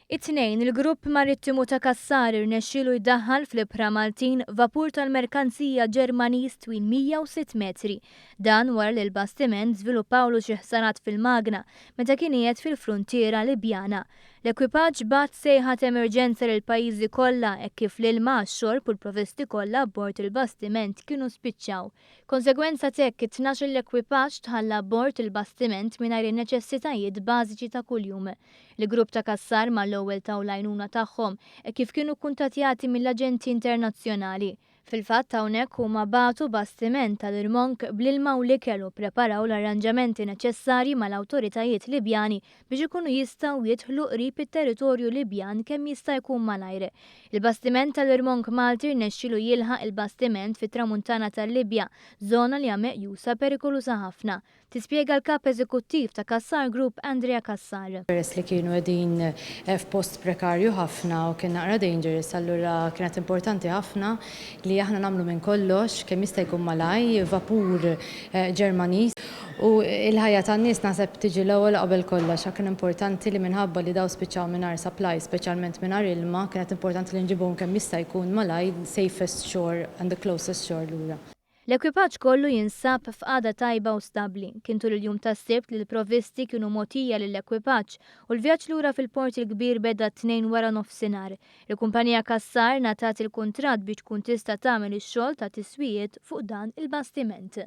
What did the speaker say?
It-Tnejn, il-grupp marittimu ta' Cassar irnexxielu jdaħħal fl-ibħra Maltin vapur tal-merkanzija Ġermaniż twil 106 metri. Dan wara li l-bastiment żviluppawlu xi ħsarat fil-magna meta kien qiegħed fil-fruntiera Libjana. L-ekwipaġġ bagħat sejħa t'emerġenza lill-pajjiżi kollha hekk kif l-ilma għax-xorb u l-provvisti kollha abbord il-bastiment kienu spiċċaw. Konsegwenza t'hekk, it-12-il ekwipaġġ tħalla abbord il-bastiment mingħajr in-neċessitajiet bażiċi ta' kuljum. Il-grupp ta' Cassar mal-ewwel taw l-għajnuna tagħhom hekk kif kienu kkuntattjati mill-aġenti internazzjonali. Fil-fatt hawnhekk huma bagħtu bastiment tal-irmonk bl-ilma u l-ikel u ppreparaw l-arranġamenti neċessarji mal-awtoritajiet Libjani biex ikunu jistgħu jidħlu qrib it-territorju Libjan kemm jista' jkun malajr. Il-bastiment tal-irmonk Malti rnexxielu jilħaq il-bastiment fit-tramuntana tal-Libja, żona li hija meqjusa perikoluża ħafna. Tispjega l-Kap Eżekuttiv ta' Cassar Group Andrea Cassar. Peress li kienu qegħdin f'post prekarju ħafna u kien naqra dangerous, allura kienet importanti ħafna li aħna nagħmlu minn kollox kemm jista' jkun malaj, vapur Ġermaniż. U l-ħajja tan-nies naħseb tiġi l-ewwel qabel kollox, għax kien importanti li minħabba li daw spiċċaw mingħajr supply, speċjalment mingħajr ilma, kienet importanti li nġibuhom kemm jista' jkun malaj safest shore and the closest shore lura. L-ekwipaġġ kollu jinsab f'qagħda tajba u stabbli. Kien tul il-jum tas-Sibt li l-provvisti kienu mogħtija lill-ekwipaġġ u l-vjaġġ lura fil-Port il-Kbir beda t-Tnejn wara nofsinhar. Il-kumpanija Cassar ngħatat il-kuntratt biex tkun tista' tagħmel ix-xogħol ta' tiswijiet fuq dan il-bastiment.